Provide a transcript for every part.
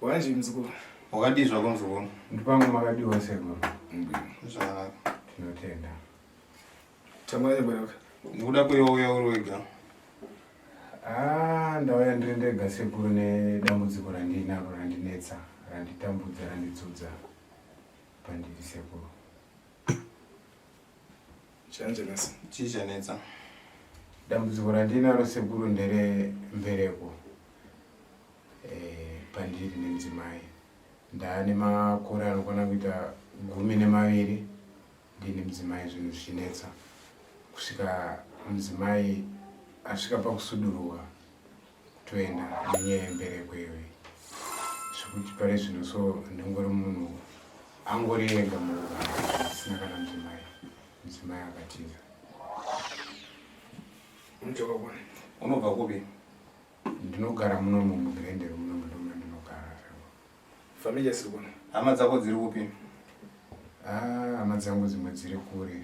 Wanji mzukuru. Wakadii zvako mzukuru? Ndipangu makadiwa sekuru. Zvakanaka. Tinotenda. Tamwanya bwana. Ndikuda kuiuya uri wega. Ah, ndauya ndiri ndega sekuru nedambudziko randinaro randinetsa, randitambudza, randidzudza pandiri sekuru. Chanjenesa. Chii chanetsa? Dambudziko randinaro sekuru ndere mbereko. Eh, pandiri nemudzimai. Ndaane makore anokwana kuita 12 ndiine mudzimai zvinhu zvichinetsa kusvika mudzimai asvika pakusuduruka kutoenda nenyaya yembereko iyoyi zvekuti pari zvino so ndingori munhu angori ega muuganda asina kana mudzimai mudzimai akatiza. Unobva kupi? Ndinogara munomu muGrendale munomu ndomandinogara. Familia siri kuno. Hama dzako dziri kupi? Ah, hama dzangu dzimwe dziri kure.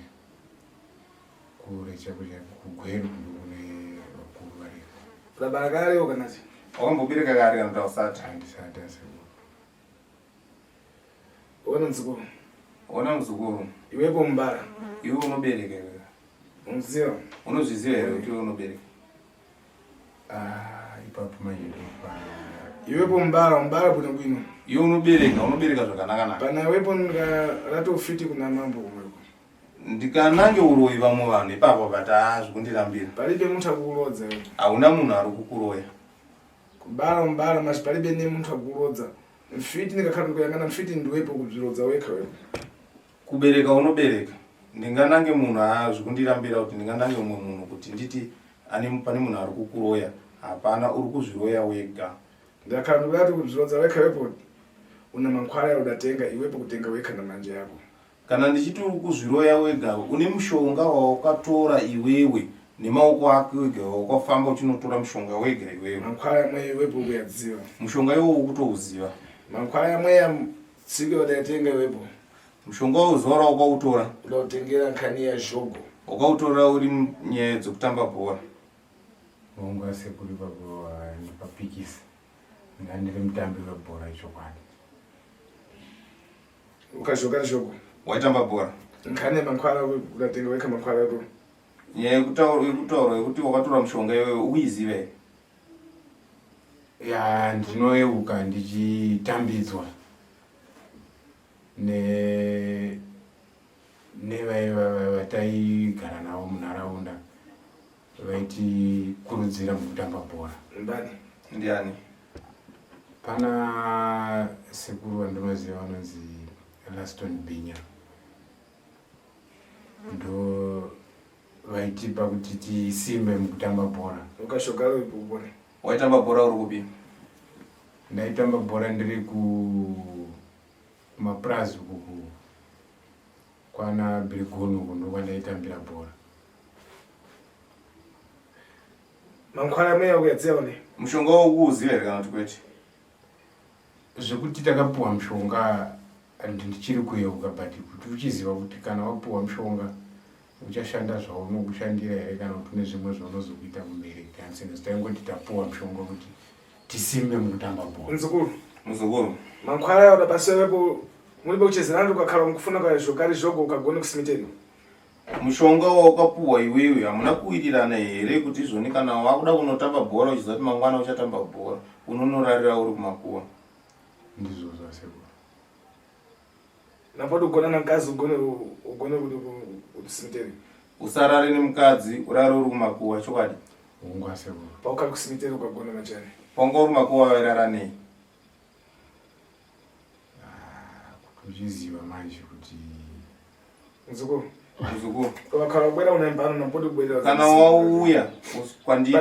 Kure chaiko chaiko kuGweru kune vakuru variko. Urabara kare kana chi? Wakambobereka kare kana kuti hausati? Handisati asekuru. Ona mzukuru. Ona mzukuru. Iwepo mubara. Iwe unobereka iwe. Unoziva? Unozviziva here kuti iwe unobereka? Ah, ipapo manje ndopa. Iwepo mubara, mubara bwino bwino. Iwe unobereka, unobereka zvakanaka naka. Pana iwepo ratofiti kuna mambo kumweko. Ndikanange uroyi vamwe vanhu ipapo but haa zvikundirambira. Palibe munthu akukulodza iwe. Hauna munhu ari kukuroya. Kubara mubara mashi palibe ne munthu akukulodza. Mfiti ndikakhala ndikuyang'ana mfiti ndiwepo kubzilodza wekha wepo. Kubereka unobereka. Ndinganange munhu haa zvikundirambira kuti ndinganange umwe munhu kuti nditi ane pane munhu ari kukuroya hapana uri kuzviroya wega. Ndakhala ndikuyati kubzilodza wekha wepo una mankhwala ya udatenga iwepo kutenga wekha na manja yako. Kana ndichiti uri kuzviroya wega une mushonga wawakatora iwewe nemaoko ako wega wakafamba uchinotora mushonga wega iwewe. Mankhwala yamwe iwepo ukuyadziwa. Mushonga iwowo ukutouziva. Mankhwala yamwe ya tsiko wadatenga iwepo. Mushonga wauzuva rawakautora. Udautengera nkhani ya zhogo. Wakautora uri nyaya dzekutamba bhora. Hongu asekuru ipapo ndipapikisa. Ndandiri mutambi webhora chokwadi. Ukazhoka zhogo. Waitamba bhora. Nkhani ya mankhwala udatenga wekha mankhwala yako. Nyaya yekutaura yekutaura yekuti wakatora mushonga iwewe ukuiziva here? Ya ndinoyeuka ndichitambidzwa ne nevaiva vataigara navo munharaunda vaitikurudzira mukutamba bhora. Mbani? Ndiani? Pana sekuru vandinoziva vanonzi Laston Binya ndo vaitipa kuti tisimbe mukutamba bhora. Ukashoka ubone. Waitamba bhora uri kupi? Ndaitamba bhora ndiri ku kumapurazi uku kwana Birigoni uku ndokwandaitambira bhora. Mankhwala amwe akuyadziya one. Mushonga wokuuziva here kana kuti kwete? Zvekuti takapuwa mushonga ndichiri kuyeuka but kuti uchiziva kuti kana wapuwa mushonga uchashanda zvaunokushandira here kana kuti une zvimwe zvaunozokuita kumberi kansenesi taingoti tapuwa mushonga kuti tisimbe mukutamba bhora. Muzukuru. Muzukuru. Mankhwala yaoda pasewepo mulibe kuchezerana ukakhala mukufuna kwa zvokari zvogo ukagone kusimiteni. Mushonga waukapuwa iwewe hamuna kuwirirana here kuti izvoni kana wakuda kunotamba bhora uchiziva kuti mangwana uchatamba bhora unonorarira uri kumakuva. Ndizvo zvasekuru. Napoti ugona namukadzi ugone ugone kuti kusimiteri. Usarare nemukadzi urare uri kumakuva chokwadi. Hongu asekuru. Paukari kusimiteri ukagona machani. Wanga uri kumakuva wairara nei? Ah, kuti uchiziva manje kuti Muzukuru. Muzukuru. Wakhala kubwera una mbano napoti kubwera. Kana wauya kwandiri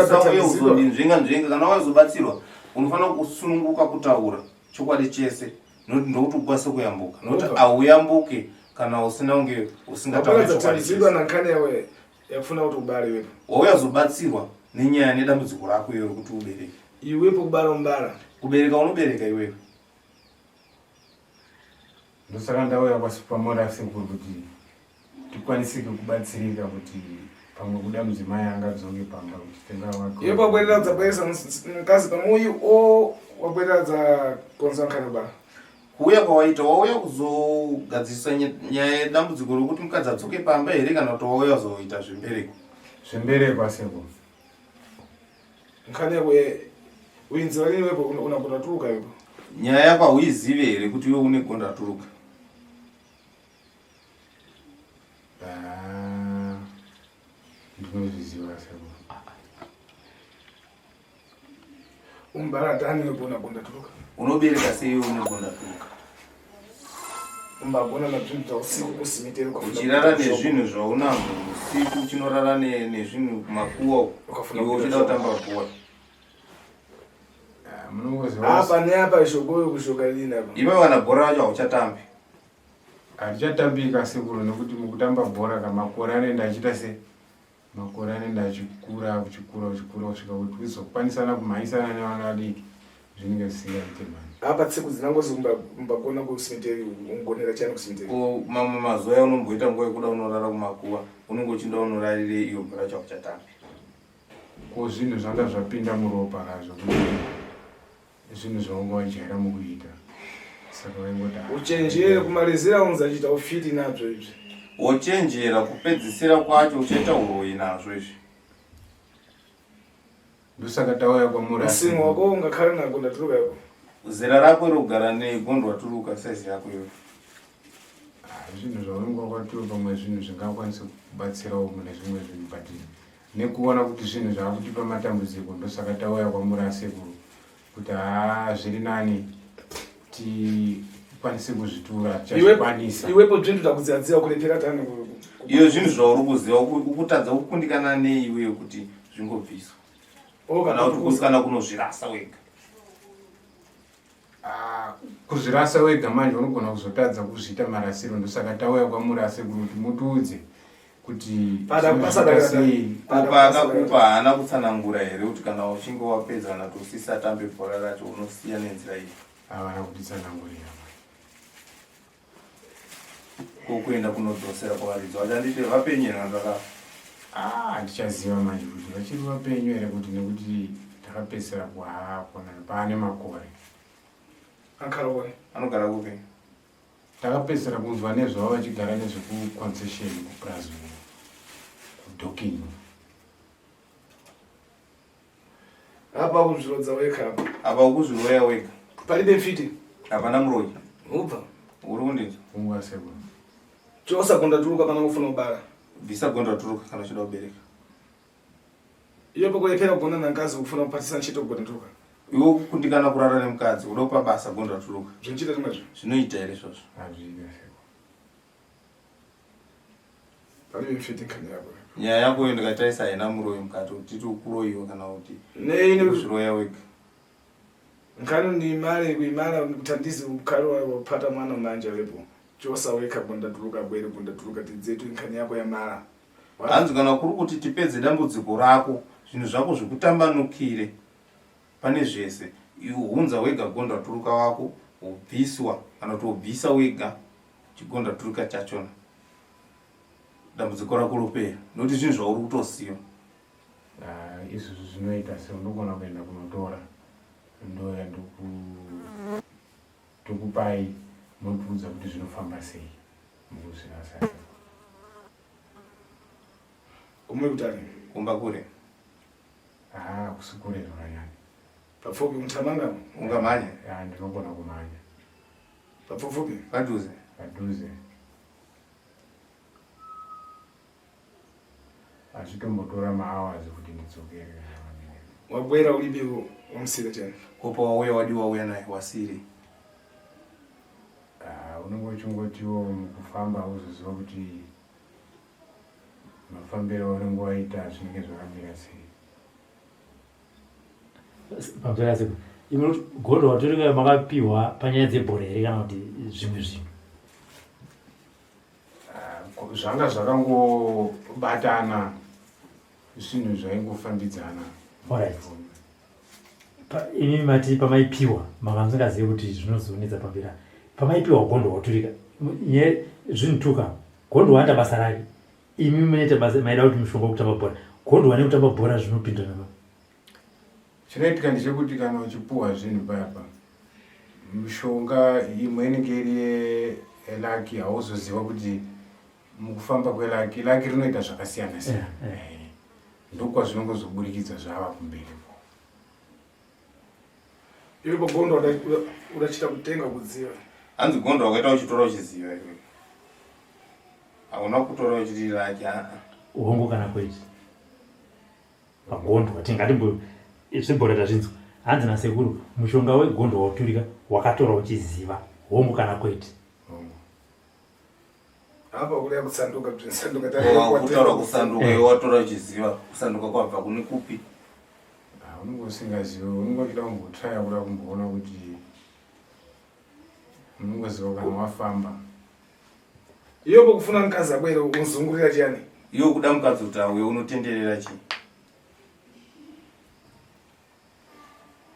usauye uzondinzvenga nzvenga kana wazobatsirwa unofanira kusununguka kutaura chokwadi chese nokuti ndokuti ukwanise kuyambuka nokuti hauyambuke kana usina kunge usingatauri chokwadi chese. Yakufuna kuti ubare iwepo. Wauya zobatsirwa nenyaya nedambudziko rako iwe rekuti ubereke. Iwepo kubara umbara. Kubereka unobereka iwewe. Ndosaka ndauya kwaSupamora sekuru kuti tikwanisike kubatsirika kuti pamwe kuda mudzimai angadzoke pamba kuti tenga wake. Iwe pabwerera udzabweresa mukadzi pamwe uyu o Wabwera dza konza nkhani ba. Kuuya kwawaita wauya kuzogadzirisa nyaya yedambudziko rokuti mukadzi adzoke pamba here kana kuti wauya kuzoita zvembereko? Zvembereko asekuru. Nkhani yako ye uinzira nini wepo unagona turuka wepo. Nyaya yako hauizive here kuti iwe une gonda turuka? Ah, ndinozviziva sekuru. Umbaratani wegona gonda turuka. Unobereka sei iwe une gonda turuka? Umbagona nazvinhu zvausiku kusimiteri uchirara nezvinhu zvaunazvo usiku uchinorara nezvinhu kumakuwa iwe uchida kutamba bhora. Ah, apa neapa ishokoyo kushoka lini apa. Iwe wana bhora racho hauchatambi. Harichatambika sekuru nekuti mukutamba bhora kamakore anoenda achiita se Makore anoenda achikura uchikura uchikura kusvika kuti uzokwanisana kumhanyisana nevana vadiki zvinenge zvisingaite manje. Apa tsiku dzinangozi umbagona kusimiteri ungonera chani kusimiteri. Ko mamwe mazuva aunomboita nguva yekuda unorara kumakuva unenge uchinda unorarirei iyo bhora chako chatambi. Ko zvinhu zvanga zvapinda muropa ka zvekuti zvinhu zvaunga wajaira mukuita saka vaingoti ah, uchenjere kumarezera unzi achiita ufiti nazvo izvi wochenjera kupedzisira kwacho uchaita uroyi nazvo izvi ndosaka tauya kwamuri msimu wako ungakhale nako ndaturuka yako zera rako iri kugara negondo waturuka saizi yako iwe ah, zvinhu zvaunenge wakaturuka pamwe zvinhu zvingakwanisa kubatsirawo mune zvimwe zvinhu but nekuona kuti zvinhu zvakutipa matambudziko ndosaka tauya kwamuri asekuru kuti haa zviri nani tikwanise kuzvitura tichazvikwanisa iwepo zvinhu takuziadziwa kurepera tani iyo zvinhu zvauri kuziva ukutadza kukundikana nei iweyo kuti zvingobviswa kana kuti kusikana kunozvirasa wega Ah, kuzvirasa wega manje unogona kuzotadza kuzviita marasiro ndosaka tauya kwamuri asekuru kuti mutiudze kuti sei kupa akakupa haana kutsanangura here kuti kana uchinge wapedza kana kuti usisatambe bhora racho unosiya nenzira iyi havana kutitsanangurira ko kuenda kunodzosera kuvaridzi vacho handiti vapenyu here vanhu vakafa ah, handichaziva manje kuti vachiri vapenyu here kuti nekuti takapedzisira kuhaakona paane makore akaraone anogara kupi takapedzisira kunzwa nezvavo vachigara nezvekuconcession kupurazi kudoking Apa ukuzvirodza wega apa. Apa ukuzviroya wega. Palibe mfiti. Hapana muroyi. Ubva. Uri kundinzwa? Unga sekuru. Chosa gonda turuka kana ufuna kubara. Bvisa gonda turuka kana uchida kubereka. Iyo pokulepera kugona nangazi ukufuna kupatisa nchito gonda turuka. Iwe ukukundikana kurara nemukadzi uda kupa basa gonda turuka. Zvinchita rimwezvo. Zvinoita here izvozvo? Hazviita sekuru. Nyaya yako iyo ndikatarisa haina muroyi mukati kuti titi ukuroyiwa kana kuti kuzviroya wega. Nkani niimale kuimala kuthandizi ukhale wapata mwana manja wepo chosa wekha gondatuluka bwere gondatuluka tidzetu nkhani yako yamala Hanzi kana kuri kuti tipedze dambudziko rako zvinhu zvako zvikutambanukire pane zvese iwe hunza wega gondaturuka wako wobviswa kana kuti wobvisa wega chigondaturika chachona dambudziko rako ropera nokuti zvinhu zvauri kutosiva ah, izvozvo zvinoita se unogona kuenda kunotora ndoya ndokupai motiudza kuti zvinofamba sei mukuzvirasa kumwe kutani kumba kure ah, kusi kure zvakanyanya papfupi muthamanga ungamhanya ndinogona kumhanya Papfupi. Padhuze. Padhuze. Hazvitombotora mahours kuti ndidzokere. Wabwera ulibe wamusira chani. Kopa wauya wadi wauya naye wasiri. Ah, unenge uchingotiwo mukufamba uzoziva kuti mafambiro aunenge waita zvinenge zvakamira sei. Pamusoro yaseko imwe gondo watorika makapiwa panyaya dzebhora here kana kuti zvimwe zvinhu? Ah, zvanga zvakangobatana zvinhu zvaingofambidzana. Alright. Imi mati pamaipiwa manga musingazivi kuti zvinozonetsa pamberi pamaipiwa gondo waturika nye zvinhu tuka gondo waita basa rake Imi munoita basa maida kuti mushonga wekutamba bhora. Gondwa nekutamba bhora zvinopinda napa. Chinoitika ndechekuti kana uchipuhwa zvinhu paya pa mishonga imwe inenge iri yelaki, hauzoziva kuti mukufamba kwelaki, laki rinoita zvakasiyana siyana. Ndokwazvinongozoburikidza zvava kumberi. Iwe pagondo urachita kutenga kudziva. Hanzi gondo wakaita uchitora uchiziva iwe. Hauna kutora uchiti raki aa. Hongu kana kwete. Pagondwa tingatimbo zvebhora tazvinzwa. Hanzi nasekuru mushonga wegondo wauturika wakatora uchiziva. Hongu kana kwete. Hongu. Apa kuda kusanduka bzinsanduka kutaura kusanduka iwe watora uchiziva kusanduka kwabva kune kupi? Ah, unenge usingazivi, unenge uchida kumbotraya kuda kumboona kuti unongoziva kana wafamba. Iwe pokufuna mukadzi akwere unozungurira chiyani? Iwe kuda mukadzi kuti auye unotenderera chii?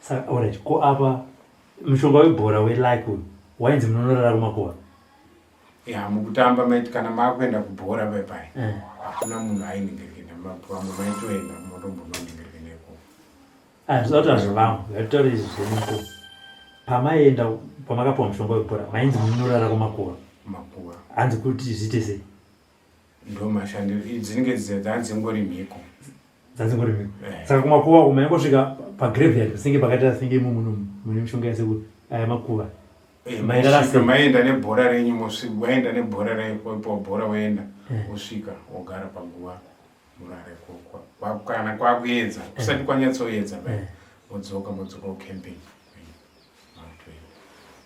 Saka alright, ko apa mushonga webhora welike uyu wainzi munonorara kumakuva? Ya, mukutamba maiti kana maakuenda kubhora pai pai. Eh. Hakuna munhu ainingirikina, vamwe maitoenda motombononingirikina ikoko. Ah, ndinoda kutaura zvevamwe, ngatitaure izvi zvenyu. Pamaienda pamakapiwa mushonga webhora mainzi munorara kumakuva. Makuva. Hanzi kuti zviite sei? Ndo mashandiro, dzinenge dzadzingori mhiko. Dzadzingori mhiko. Eh. Saka kumakuva uku maingosvika pagraveyard senge pakaita senge imo muno mune mishonga yasekuru aya makuva. Eh, Mairara mosvika, sei? maenda nebhora renyu, waenda nebhora renyu, bhora waenda, Eh. wosvika wogara paguva murare kana kwakuedza kusati kwanyatsoedza Eh. modzoka modzoka kucamping.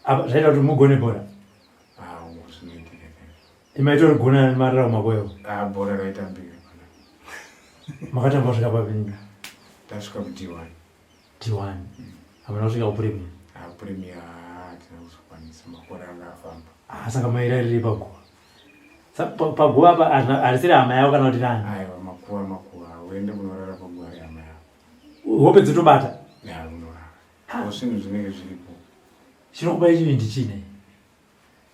Apa zvaita kuti mugone bhora. Ah, zvinoitika. Imaitorigona marara kumakuva. Ah, bhora raitambika pana. Makatamba kusvika papi? Tasvika ku-D1. D1. Hamuna kusvika kupremier. Ah, premier hatina kuzokwanisa, makore anga afamba. Ah, saka mairarire paguva. Paguva apa harisiri hama yavo kana kuti nani? Aiwa, makuva makuva, uende kunorara paguva rehama yavo. Hope dzotobata. Ya, unorara. Ko zvinhu zvinenge zviripo. Chinokupa chivindi chine?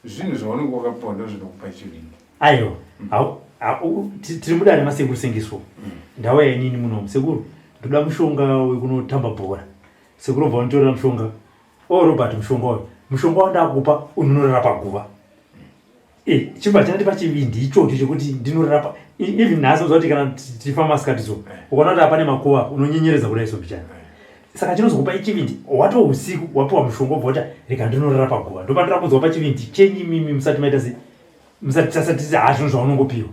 Zvinhu zvaunenge wakapiwa ndo zvinokupa chivindi. Aiwa, tiri mudare masekuru Sengeso. Ndauya inini munomu. Sekuru, ndoda mushonga wekunotamba bhora. Sekuru obva wanditorera mushonga. Oh Robert, mushonga uyu. Mushonga wandakupa unonorara paguva. Eh, chibva chandipa chivindi ichocho chekuti ndinorara pa even nhasi unoziva kuti kana tichifamba masikati so, ukaona kuti hapane makuva unonyenyeredza kudai so mbichana. Saka chinozokupa ichivindi wato usiku wapiwa mushonga wobva wati rega ndinorara paguva. Ndopandira kunzwa pachivindi chenyu imimi musati maita se musati tasati ha zvinhu zvaunongopiwa.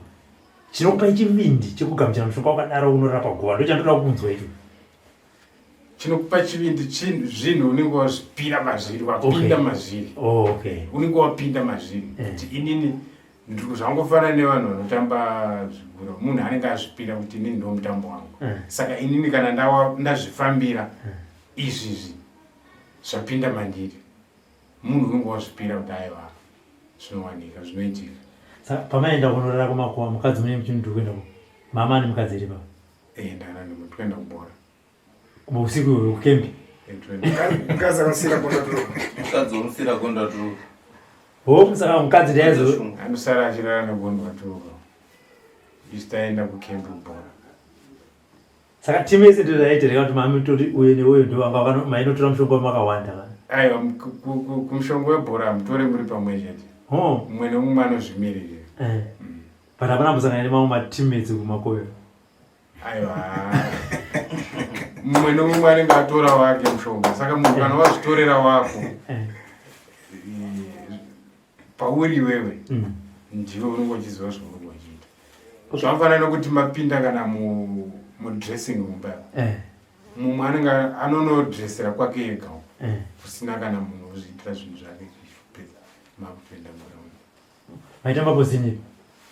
Chinokupa ichivindi chekugamuchira mushonga wakadaro unorara paguva ndochandoda kunzwa icho. Chinokupa chivindi zvinhu unenge wazvipira mazviri, wapinda mazviri. Oh, okay. Unenge wapinda mazviri. Kuti inini ndiri zvangofanana nevanhu vanotamba zvigura. Munhu anenge azvipira kuti inini ndo mutambo wangu. Saka inini kana ndazvifambira izvizvi zvapinda mandiri. Munhu unenge wazvipira kuti aiwa zvinowanika, zvinoitika. Saka pamaenda kunorara kumakuva mukadzi mune muchindiri kuenda ku mama ane mukadzi iri pa? Eh, ndana ndinotoenda kubhora. Kuma usiku iwe kukembi? Eh, toenda. Mukadzi akamusiyira gonda turuka. Mukadzi womusiyira gonda turuka. Ho, saka mukadzi ndiye anosara achirara negonda turuka. Isu taenda kukembi kubhora. Saka timu yese ndiyo yaitereka kuti mami toti uyu neuyu ndo vanga mainotora mushonga makawanda kana? Aiwa, kumushonga webhora hamutore muri pamwe chete. Ho. Mumwe nemumwe anozvimiririra. But hapana kusangana nemamwe mateammates kumakoyo. Aiwa. Mumwe nemumwe anenge atora wake mushonga. Saka munhu kana wazvitorera wako, pauri iwewe, ndiwe unenge uchiziva zvaunenge uchiita. Zvakafanana nekuti mapinda kana mudressing room paya. Mumwe anenge anonodressera kwake ega uko. Kusina kana munhu ozviitira zvinhu zvake kupedza makutoenda muground. Maitamba position ipi?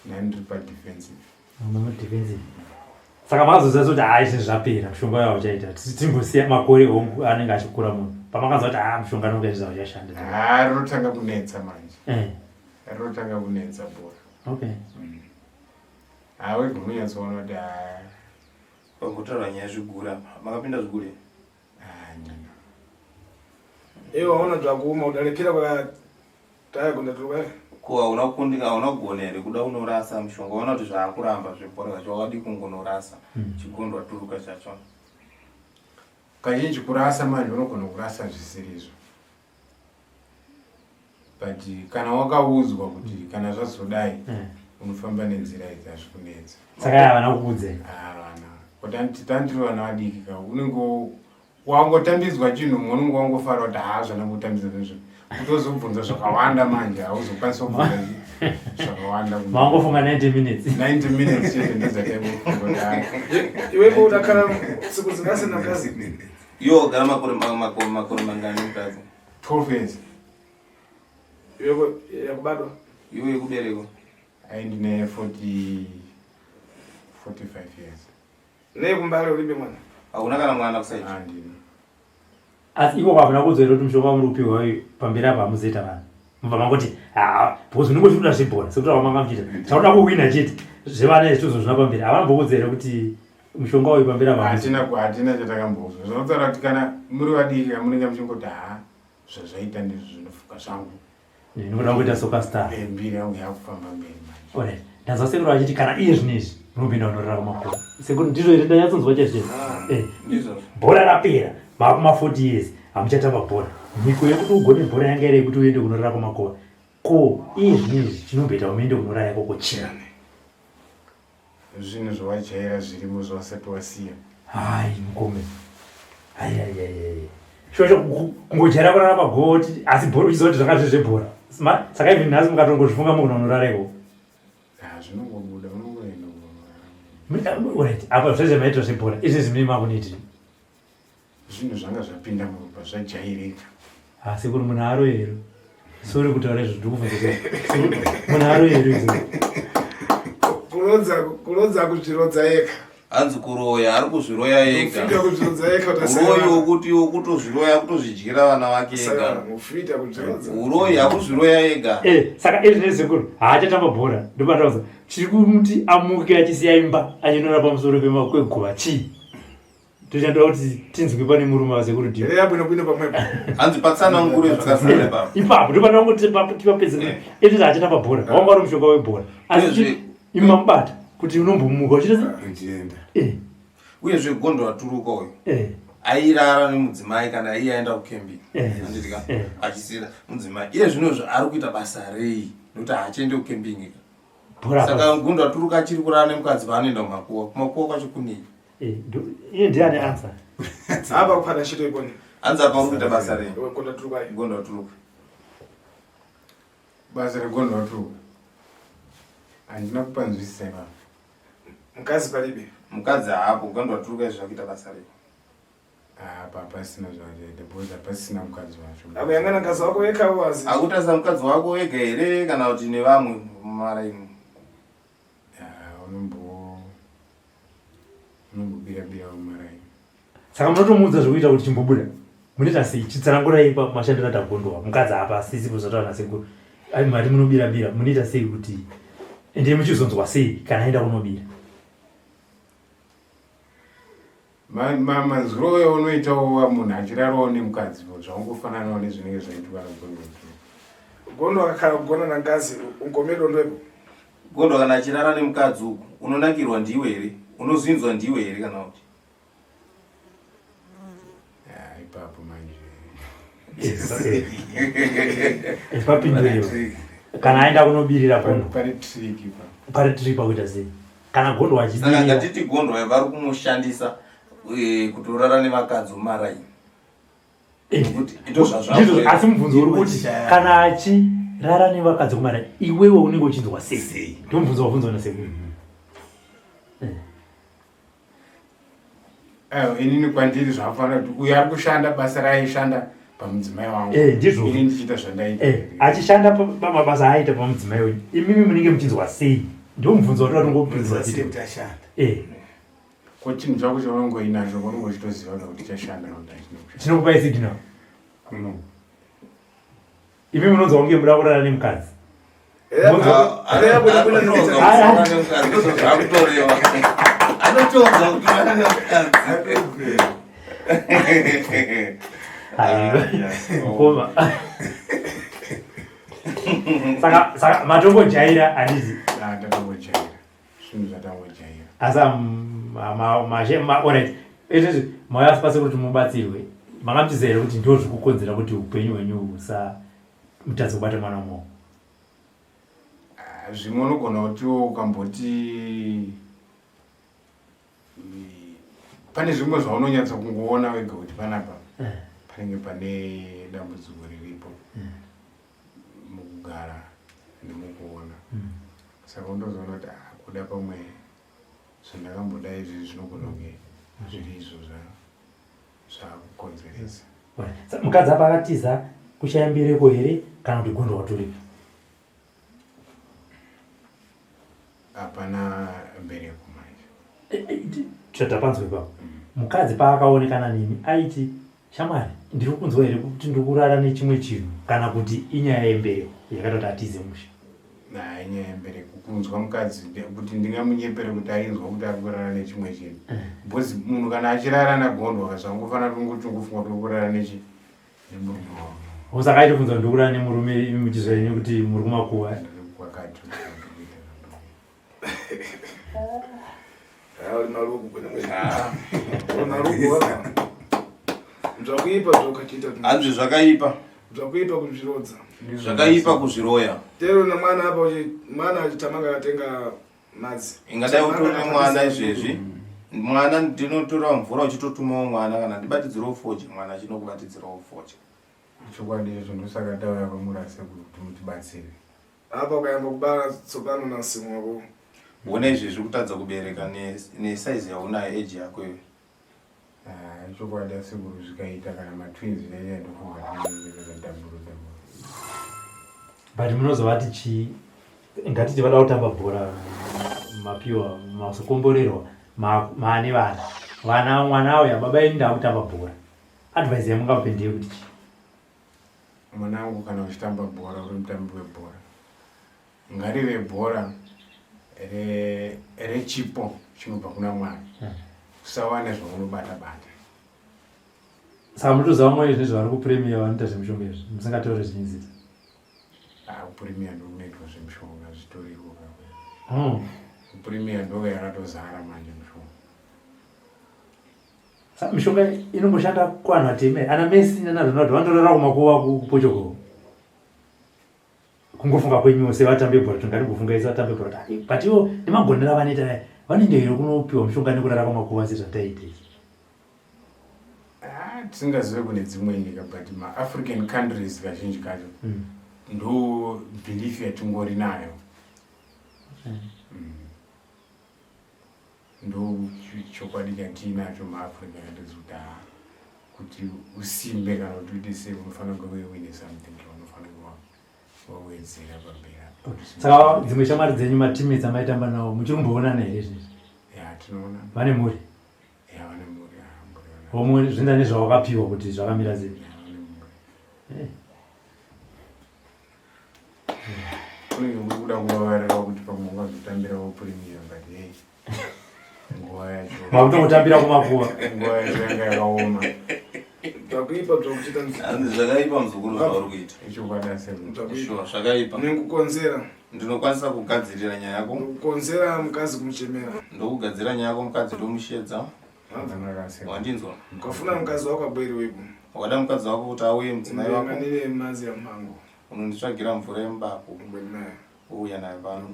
Nani ndiri padefensive. Mama defensive. Saka makazoziva kuti hai zvinhu zvapera mushonga uyo hauchaita. Timbosiya makore hongu anenge achikura munhu. Pamakaziva kuti haa mushonga anonge izvi hauchashanda. Haa rinotanga kunetsa manje. Rinotanga kunetsa bhora. Okay. Haa wega unonyatsoona kuti haa. Pakutarwa nyaya zvigure apa. Makapinda zvigure? Haa ndina. Iwe waona zvakuoma udalepera kwa taya gonda turuka. Ko hauna kukundika, hauna kugona here kuda unorasa mushonga? Waona kuti zvaakuramba zvebhora zvacho wakadii kungonorasa chigondwa turuka chacho? Kazhinji kurasa manje unogona kurasa zvisirizvo but kana wakaudzwa kuti kana zvazodai unofamba nenzira idzi hazvikunetsa. Saka havana kukuudza? Havana. Kuti tandiri vana vadiki ka unenge wangotambidzwa chinhu mumwe unenge wangofara kuti haa zvandangotambidza nezvo kutozobvunza zvakawanda manje hauzokwanisa kubvunza zvakawanda. Mangofunga 90 minutes. 90 minutes chete ndozataingofunga. Iwe unakhala siku zingasina mkazi? Iwe gara makore makore makore mangani mukadzi? 12 years. Iwe yakubadwa? Iwe yekuberekwa? Ai ndine 40 45 years. Nei kumbare ulibe mwana? Hauna kana mwana kusaiti? Handina. Asi iko kwavana kudzorera kuti mushonga wamuri kupiwa uyu pamberi apa hamuzoita vana. Mubva mangoti haa because unenge uchikuda zvebhora sekuti vamanga muchiita. Chakuda kuwina chete zvevana izvi tozozvina pamberi. Havana mbokuudza here kuti mushonga uyu pamberi apa hatina hatina chatakamboudzwa. Zvinotaura kuti kana muri vadiki munenge muchingoti haa zvazvaita ndizvo zvinofuka zvangu. Ndinoda kuita soccer star. Eh, mbiri yangu yakufamba mberi manje. Alright. Ndanzwa sekuru vachiti kana iye zvino izvi unopinda unorara kumakoro. Sekuru ndizvo here ndanyatsonzwa chaizvo. Ah, eh. Ndizvo. Bhora rapera makuma 40 years hamuchatamba bhora. Mhiko yekuti ugone bhora yanga iri yekuti uende kunorara kumakoro. Ko iye zvino izvi chinomboita uende kunorara ikoko chii? Zvinhu zvawajaira zvirimo zvawasati wasiya. Hai mukome. Hai hai hai. Shosho kungojaira kurara pagoti asi bhora uchiziva kuti zvanga zviri zvebhora. Saka even nhasi mukatongozvifunga mugona unorara ikoko. Ah zvinongobuda unongoenda kunorara. Alright, apa zvese maitira zvebhora. Izvi zvimene makuniti. Zvinhu zvanga zvapinda muropa zvajairika. Asi kuri munhu aro here? Sorry kutaura izvo ndikubvunza kuti munhu aro here izvo? Kurodza kurodza kuzvirodza ega. Hanzi kuroya ari kuzviroya ega. Kufita kuzvirodza ega kuti Uroyi wokuti wokutozviroya kutozvidyira vana vake ega. Kufita kuzvirodza. Uroyi akuzviroya ega. Eh, saka izvi nezekuru haachatamba bhora ndopataudza chiri kumuti amuke achisiya imba achinora pamusoro pemakwegova chii? Tochada kuti tinzwe pane murume wasekuru Dio. Eya bwino bwino pamwepo. Hanzi patsanangure zvakasara ipapo. Ipapo ndopanoda kuti tipapedze. Izvi zvachita pabhora. Wanga uri mushonga webhora. Asi imi mamubata kuti unombomuka uchiita sei? Uchienda. Eh. Uyezve gondo raturuka uyu. Eh. Airara nemudzimai kana iye aenda kukembi. Eh. Handiti ka? Eh. Achisira mudzimai. Iye zvino ari kuita basa rei? Nokuti haachiende kukembingi. Bhora. Saka gondo raturuka achiri kurara nemukadzi paanoenda kumakuwa. Kumakuwa kwacho kunei? Eh, iye ndiye ane answer. Apa kupana shito ikoni. Hanzi apa uri kuita basa rei? Gondo raturuka. Gondo raturuka. Basa regondo raturuka. Handina kupanzwisisa ipapo. Mukadzi paribe. Mukadzi haapo, gondo raturuka izvi zvakuita basa rei? Apa pasina zvachaita because hapasina mukadzi wacho. Akuyangana mukadzi wako wega wazi. Akutarisa mukadzi wako wega here kana kuti nevamwe mumaraini? Unombo unombobira bira mumaraini. Saka munotomuudza zvekuita kuti chimbobuda. Munoita sei? Chitsanangurai pa mashandiro atagondowa. Mukadzi apa sisi kuzataura nasekuru. Ai mari munobira bira. Munoita sei kuti ende muchizonzwa sei kana aenda kunobira? Manzwiro uyo unoitawo munhu achirarawo nemukadzi zvaungofananawo nezvinenge zvaitwa nagondo. Gondo akakhala kugona nangazi ungomedo ndwepo. Gondo kana achirara nemukadzi uku unonakirwa ndiwe here? Unozvinzwa ndiwe here kana kuti? Ipapo manje. Papinduriwa. Kana aenda kunobirira gondo. Pari trick ipapo. Pari trick pakuita sei? Kana gondo achibirira. Saka ngatiti gondo vari kumushandisa eh, kutorara nevakadzi mumaraini. Eh, ndizvo asi mubvunzo uri kuti kana achirara nevakadzi kumaraini iwewe unenge uchinzwa sei? Ndomubvunzo wabvunzwa nasekuru. Mm-hmm. Eh. Inini kwandiri zvafanira kuti uyo ari kushanda basa raaishanda pamudzimai wangu eh, ndizvo ini ndichiita zvandaita eh, achishanda pamabasa aaita pamudzimai wenyu imimi munenge muchinzwa sei ndiwo mubvunzo watoda tongobvunzwa chete ko chinhu chako chaunongoinacho unonge uchitoziva kuti chashanda kana kuti hachina kushanda chinokupai signal imi munonzwa kunge muda kurara nemukadzi Mukoma. Saka saka matongojaira handiti? Ah, tatongojaira. Zvinhu zvatangojaira. Asi alright. Izvezvi mauya pasi kuti mubatsirwe. Makamuchiziva here kuti ndizvo zvikukonzera kuti upenyu hwenyu husa mutadze kubata mwana mumaoko? Ah, zvimwe unogona kutiwo ukamboti pane zvimwe zvaunonyatsa kungoona wega kuti panapa eh. panenge pane dambudziko riripo eh. mukugara nemukuona mm. saka undozoona kuti ah, kuda pamwe zvandakamboda izvi zvinogona kunge zviri izvo zvakukonzeresa mukadzi apa akatiza kushaya mbereko here kana kuti gondo watoripi hapana mbereko manje eh, eh, tatapanzwa ipapo mm. mukadzi paakaonekana nemi aiti shamwari ndiri kunzwa here kuti ndiri kurara nechimwe chinhu kana kuti inyaya yembereko yakaita kuti atize musha Nah, inyaya yembereko kunzwa mukadzi kuti ndingamunyepere kuti ainzwa kuti ari kurara nechimwe chinhu eh. because munhu kana achirara nagondwa kazvangofanira kungochungufunga kuti uri kurara nechi nemurume wako saka aitofunza kuti ndikurara nemurume imi muchizva henyu kuti muri kumakuva kwakati Zvakuipa zvakachiita. Hanzi zvakaipa. Zvakuipa kuzvirodza. Zvakaipa kuzviroya. Tero na mwana apa mwana achitamanga akatenga madzi. Ingadai utore mwana izvezvi. Mwana ndinotora mvura uchitotumawo mwana kana ndibatidzirewo fodya mwana achinokubatidzirawo fodya. Chokwadi icho ndosaka tauya kwamuri asekuru kuti mutibatsire. Apa ukayamba kubara tsopano nasimu wako. Wona izvezvi kutadza kubereka nesaizi yaunayo age yako iwe. Ah, chokwadi asekuru zvikaita kana matwins nenyaya ndofunga double double. But munozovati chii? Ngatiti vada kutamba bhora mapiwa masokomborerwa maane vana. Vana mwana auya baba ini ndakutamba bhora. Advice yamungape ndeyekuti chii? Mwanangu kana uchitamba bhora uri mutambi webhora ngarive bhora rechipo chinobva kuna Mwari hmm. usawane zvaunobata bata. Saka munotoziva vamwe izvi zvavari kupremier vanoita zvemishonga izvi musingataure zvinyi zita. Ah, kupremier ndokunoitwa zvemishonga zvitoriko. Kupremier ndoko yakatozara manje mishonga. Mishonga inomboshanda kuvanhu vatema here? Ana Messi nana Ronaldo vanotorara kumakuva kuPortugal. Kungofunga kwenyuwo sevatambi vebhora kuti ngatimbofunga isu vatambi vebhora kuti but ivo nemagonero avanoita aya vanoenda here kunopiwa mishonga nekurara kwamakuva sezvataiita izvi? Ah, tisingazive kune dzimwe nyika but maafrican countries kazhinji kacho mm. ndo belief yatingori nayo mm. Mm. Ndochokwadi chatiinacho maAfrica yatezi kuti haa kuti usimbe kana kuti uite sei unofanira kunge uine something chaunofanira kunge wawedzera pamberi apa. Saka dzimwe shamwari dzenyu mateammates amaitamba nawo muchiri kumboonana here izvezvi? Ya tinoona. Vane mhuri? Ya vane mhuri. Mhuri vane. Homwe zvinda nezvawakapiwa kuti zvakamira sei? Ya vane mhuri. Eh. Kunenge kuri kuda kuvavarira kuti pamwe ungazotambirawo premier but hey nguva yacho makutongotambira kumakuva nguva yacho yanga yakaoma zvakuipa zvakuchita hanzi zvakaipa muzukuru zvauri kuita ichokwadi asekuru zvakaipa nekukonzera ndinokwanisa kugadzirira nyaya yako kukonzera mukadzi kumuchemera ndokugadzira nyaya yako mukadzi ndomushedza wandinzwa ukafuna mukadzi wako abwere wepo wakada mukadzi wako kuti auye mudzimai wako nine mazi yamhango unonditsvagira mvura yemubako ouya nayo pano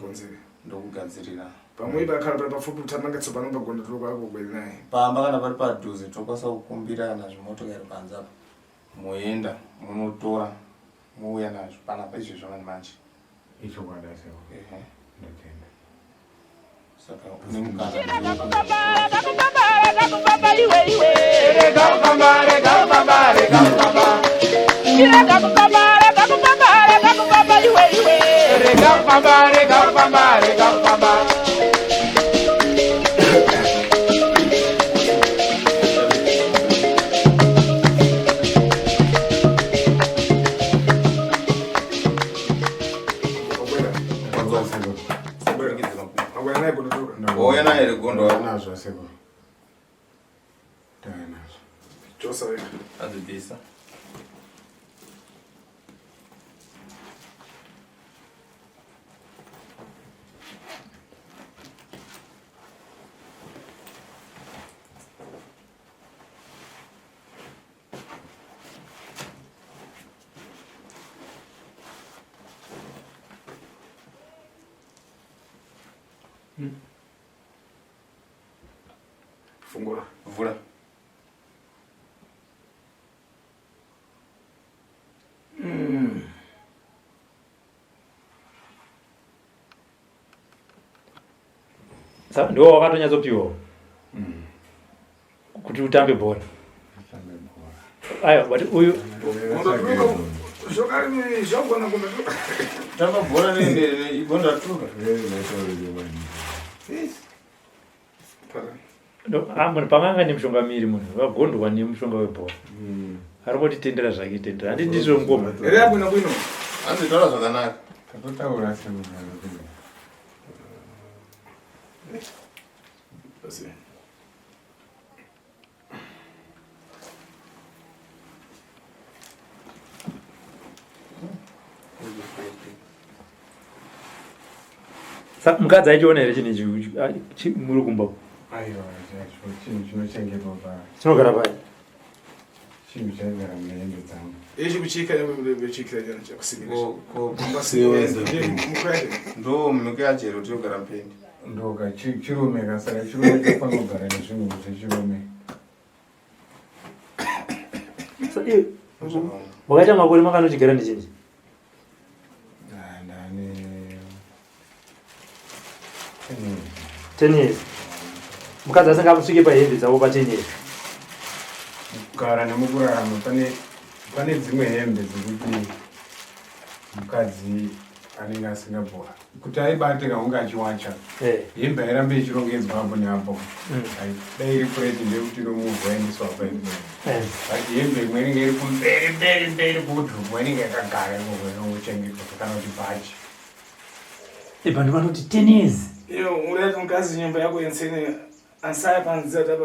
ndokugadzirira pamwe pakhala pali pafupi kuthamanga tsopano pagonda toko ako ubwere naye pamba kana pari padhuze tokwanisa kukumbira kana zvimotokari panze apa moenda munotora mouya nazvo panapa izvezvo mani manje ichokwadi asewo ndotenda saka une mukana Ouya naye here gondo wako? Nazvo sekuru. Tauya nazvo. Chosa wega. Adzibvisa. Fungura. Vhura. Sa ndiwo wakatonyatsopiwa kuti utambe bhora. Aiwa, but uyu Zvogona kundatuka. Tamba bhora neigonda tuka. No, ah, munhu panganga nemushonga miri munhu vagondwa nemushonga webhora. Ari kutitendera zvake tendera. Handi ndizvo ngoma. Here yabwino bwino. Hanzi taura zvakanaka. Tatotaura semunhu. Basi. Sa mukadzi aichiona here chinhu ichi ah, muri kumba? Aiwa, chacho chinhu chinochengetwa pa Chinogara pai? Chinhu chaigara mune hembe dzangu. Ichi kuchika nekuchikira chana chakusimira. Ndo mhiko yachero tinogara mupendi. Ndoka chirume ka saka chirume chafanira kugara nezvinhu zvechirume. Sa iwe wakaita makore makanochigara nechinji? Ah, ndane 10 years. 10 years. Mukadzi asingasvike pahembe dzavo pa 10 years. Kugara nemukurarama pane pane dzimwe hembe dzekuti mukadzi anenge asingabhora kuti aibate kaunge achiwacha hembe airambe ichirongedzwa apo neapo. Dai iri pureti ndeyekuti inomuvha yaendeswa pa but hembe imwe inenge iri kumberi mberi mberi kuwardrobe inenge yakagara ikoko inongochengetwa kana kuti bhachi. Vanhu vanoti 10 years. Iyo urati mukadzi nyumba yako yensene ansaya panzira tapa.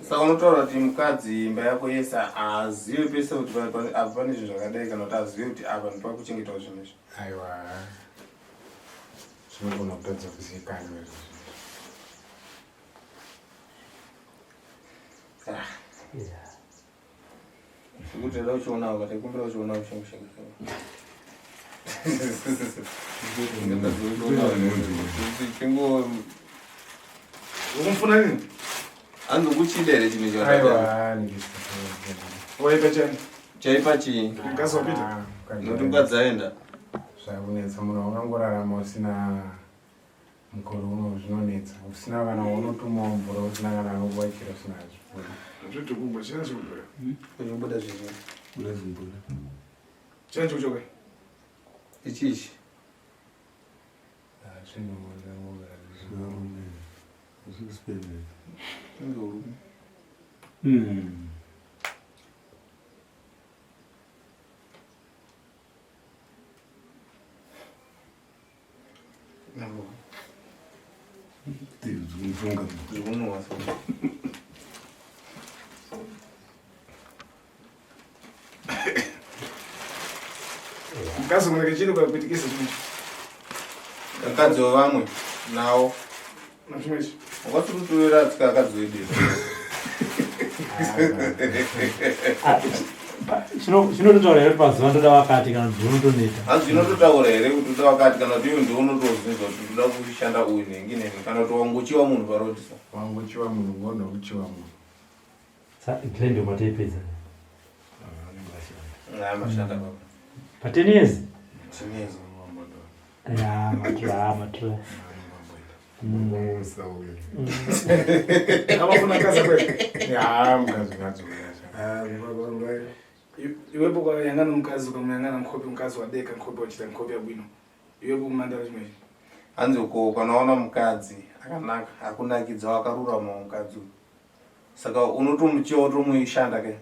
Saka unotaura kuti mukadzi imba yako yese haazive pese kuti apa pane zvinhu zvakadai kana kuti azive kuti apa ndipakuchengetwa zvinhu izvi. Aiwa, zvinogona kutadza kuzivikanwa izvozvo. Zvekuti toda kuchionawo ka taikumbira kuchionawo chingu. Chingo Ukumfuna nini? Hanzi ukuchida here chinhu icho? Aiwa, Waipa chani? Chaipa chii? Mukadzi wapita? Nokuti mukadzi aenda. Zvakunetsa munhu wakangorarama usina mukore uno zvinonetsa. Usina kana unotumawo mvura, usina kana anokuwachira, usina zvipfuyo. Zvitukumba china chikubuda. Zvinobuda zvizvi. Buda zimbuda. China chikuchoka. Ichi ichi. Zvinhu zvangogara Zvarume. Zvispende. Inge urume. Zvikunga. Zvikunhuwa so. Mukadzi unenge chiri kwakuitikisa chimwe. Vakadzi vevamwe nawo. Nachimwe ichi. Wakati kutovera tsika akadzi wedu. Ah, Chinototaura here pazuva ndoda wakati kana kuti unotoneta? Hanzi zvinototaura here kuti uda wakati kana kuti iwe ndiwe unotozvinzwa kuti uda kushanda uyu nhengi nhengi kana kuti wangochiwa munhu parotisa. Wangochiwa munhu, ngona kuchiwa munhu. Sa Glen ndo mataipedza. Nah, mashanda baba. Pa 10 years? 10 years. Ya, matura, matura. Musa uyu. Abafuna mukadzi kweli. Ya, mukadzi ngadzouya. Ah, baba. Iwepo kwayangana mukadzi ukamuyangana nkhope mukadzi wadeka nkhope wachita nkhope yabwino. Iwepo kumandara chimwe ichi. Hanzi uko ukanaona mukadzi akanaka akunakidza wakarurama mukadzi uyu. Saka unotomuchiwa wotomuishanda ke.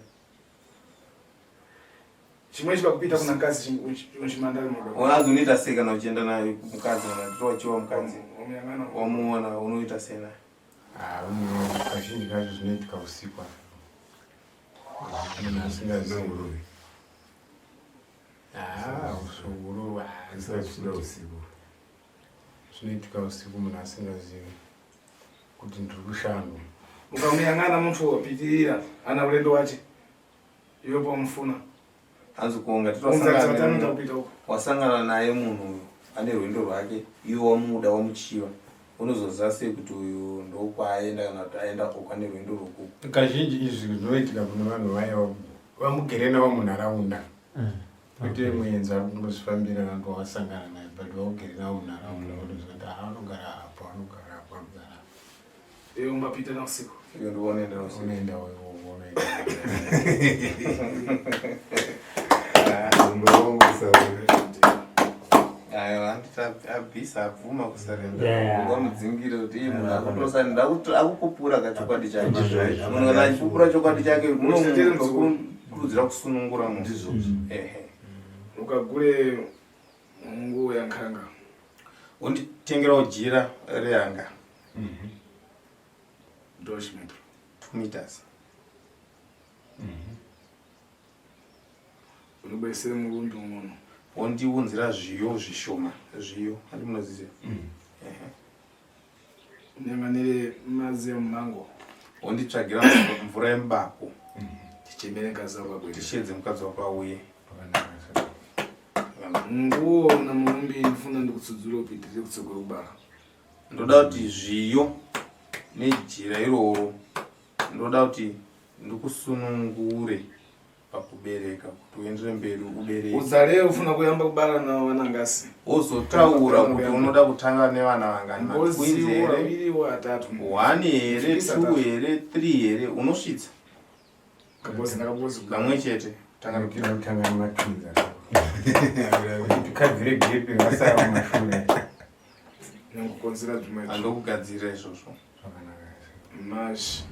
Chimwe ichi pakupita kuna mukadzi chimandara munoda. Unazi unoita sei kana uchienda naye mukadzi kana kuti wachiwa mukadzi. Wamuyangana. Wamuona unoita sei naye? Ah, unoona kazhinji kacho zvinoitika usiku. Munhu asingazivi. Uroyi. Ah, usuku Usachida usiku. Zvinoitika usiku munhu asingazivi kuti ndiri kushandwa. Ukamuyangana munthu wapitirira ana ulendo wache. Iwepo wamufuna. Hanzi kuonga Unzakisa vatanoita kupita uko. wasangana naye munhu uyu ane rwendo rwake iwe wamuda wamuchiva. Unozoziva sei kuti uyu ndokwaaenda kana kuti aenda uko ane rwendo rwokuku? Kazhinji izvi zvinoitika kune vanhu vaya vamugere navo munharaunda. Kwete muenzi ari kungozvifambira kana kuti wawasangana naye but vaugere navo munharaunda votoziva kuti haa anogara apo anogara apo anogara apo. Iwe umbapita na usiku. Iwe ndiwe unoenda usiku. Unoenda wewe unoenda. Aiwa handiti abvisa abvuma kusarenda. Yeah. Ungamudzingire kuti iye munhu akutosarenda akupupura kachokwadi chake. Ndizvo. Munhu kana achipupura chokwadi chake Uchitendere muzukuru. munomukurudzira kusunungura munhu. Ndizvo. Ehe. Ukagure nguo yankhanga. Unditengerawo jira rehanga Dosh metro. 2 meters. Unobwesere murundu unono. Wondiunzira zviyo zvishoma zviyo handi munoziziva. Ehe. Unyanganire madzi emumango. Wonditsvagira mvura yemubako Tichemere ngazi yako abwere. tishedze mukadzi wako auye. Pakanaka. Nguo na murumbi ndifuna ndikutsudzura upitire kutsogolo kubara. Ndoda kuti zviyo nejira iroro ndoda kuti ndikusunungure pakubereka kuti uendere mberi ubereke. Uzare ufuna kuyamba kubara na vanangasi. Wozotaura kuti unoda kutanga nevana vangani matwins Ngozi here waviri watatu. one here Svitsa two tatu. here three here unosvitsa Kabozi nakabozi. kamwe chete tanga Tanga kutanga nematwins asa. Kuti tikabvire gepi rasara kumashure. Nyangukonzera zvimwe. andokugadzirira izvozvo Zvakanaka. Mash.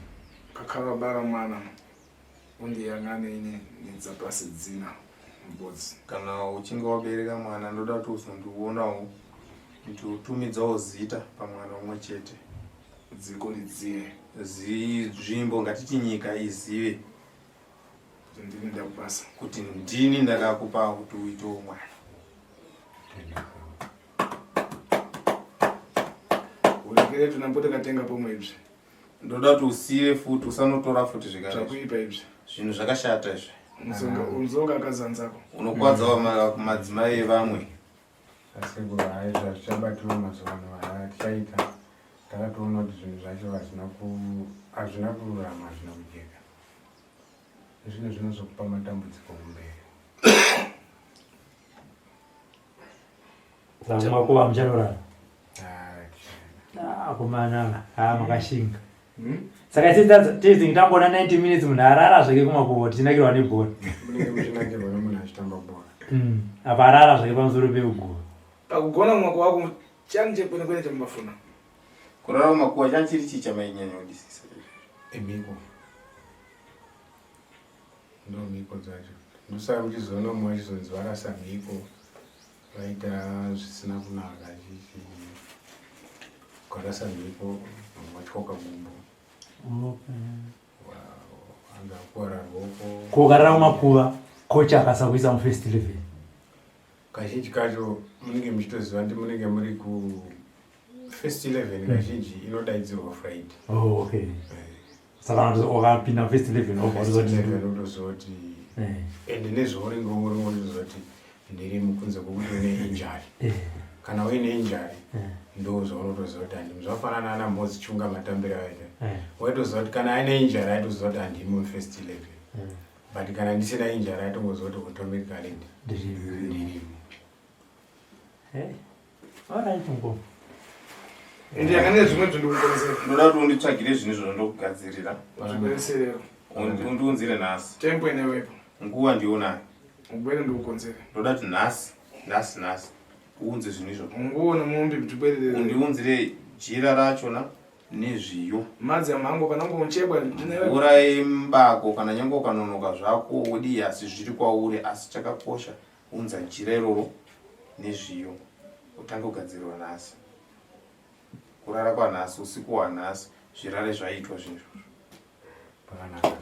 Kakava bara mwana. Undiyangane ine nedzapasi dzina. Mbodzi. kana uchinge wabereka mwana ndoda kuti uzondionawo kuti utumidzawo zita pamwana umwe chete Dziko lidziye. Nzvimbo ngatiti nyika izive Kuti ndini ndakupasa. kuti ndini ndakakupa kuti uitewo mwana. Urekere tunambote katenga pomwe izvi. Ndoda kuti usiye futi usanotora futi zvekare Zvakuipa izvi. zvinhu zvakashata izvi. Unzonga unzonga akazanzako. Unokwadzawo madzimai evamwe. Asekuru hai zvazvichabatirwa mazuva ano haa tichaita takatoona kuti zvinhu zvacho hazvina hazvina kururama hazvina kujeka zvinhu zvinozokupa matambudziko kumberi. Saka kumakuva muchanorara. Ah, Ah, komana, ah makashinga. Saka tese tangoona 90 minutes munhu arara zvake kumakuva tichinakirwa nebhora. Munenge muchinakirwa nemunhu achitamba bhora. Apa arara zvake pamusoro peuguva. Pakugona mwako wako chani chekwene kwene chamumafuna. Kurara mumakuva chani chiri chii chamainyanya kudisisa? Emhiko. Ndo mhiko dzacho. Ndosaka muchizoona mumwe achizonzi varasa mhiko vaita zvisina kunaka chichi. Ukarasa mhiko vamwe vatyoka gumbo. Anza kukwara ruoko. Ko ukarara mumakuva kocha akasakuisa mufirst 11. Kazhinji kacho munenge muchitoziva kuti munenge muri ku first 11 kazhinji inodaidzirwa Friday. Oh, okay. Saka wakapinda mufirst 11 obva First watozoti 11 utoziva kuti ende nezvaunenge uri unotoziva kuti ndiri mukunze kwekuti une injury. Kana uine injury ndo zvaunotoziva kuti handimo. Zvafanana ana Mhozi Chunga matambiro aita. Waitoziva kuti kana aine injury aitoziva kuti handimo mufirst 11. But kana ndisina injury aitongoziva kuti automatically ndirimo. Hey. All right, mukoma. Ndiyangane zvimwe zvindikukonzera. Ndoda kuti unditsvagire zvinhu izvozvo ndokugadzirira. Zvibetserero. Undiunzire nhasi. Tempo inewepo. Nguva ndionayo. Ubwere ndikukonzere. Ndoda kuti nhasi, nhasi, nhasi uunze zvinhu izvozvo. Nguo nemumbi tibwerere. Undiunzire jira rachona nezviyo. Madzi amango kana ungochekwa ndinewe. Mvura yemubako kana nyange ukanonoka zvako wodii asi zviri kwauri asi chakakosha unza jira iroro nezviyo utange kugadzirwa nhasi. Kurara kwanhasi usiku hwanhasi zvirare zvaitwa zvinhu izvozvo. Pakanaka.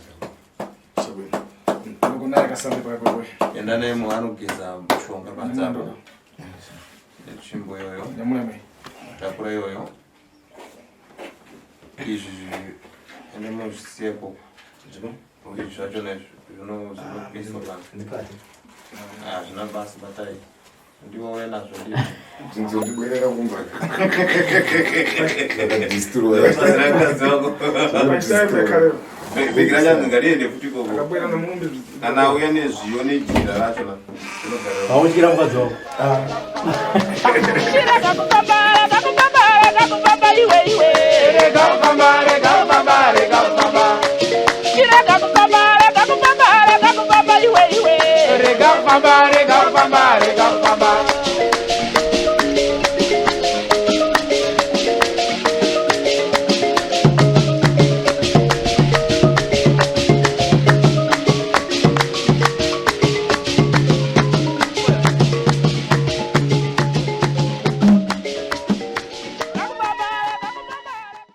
Ndinokunaya kasambe pakakwe. Enda naye munhu anogeza mushonga panze apo. Netsvimbo iyoyo. Nyamura mai. Takura iyoyo. Izvi ende munozvisiya ikoko. Izvi zvachona izvi zvinopiswa panze. Ndipate. Hazvina basa batai. Ndiwe wauya nazvo ndizvo. Ndinzondibwerera kumba. Ndakadistroya. Mukadzi wako. Pachitaive kare. Bhegi racho ngariende futi ikoko. Akabwera nomumbi. Kana auya nezviyo nejira racho la. Vautyira mukadzi wako. Shira kakufamba, kakufamba, kakufamba iwe iwe.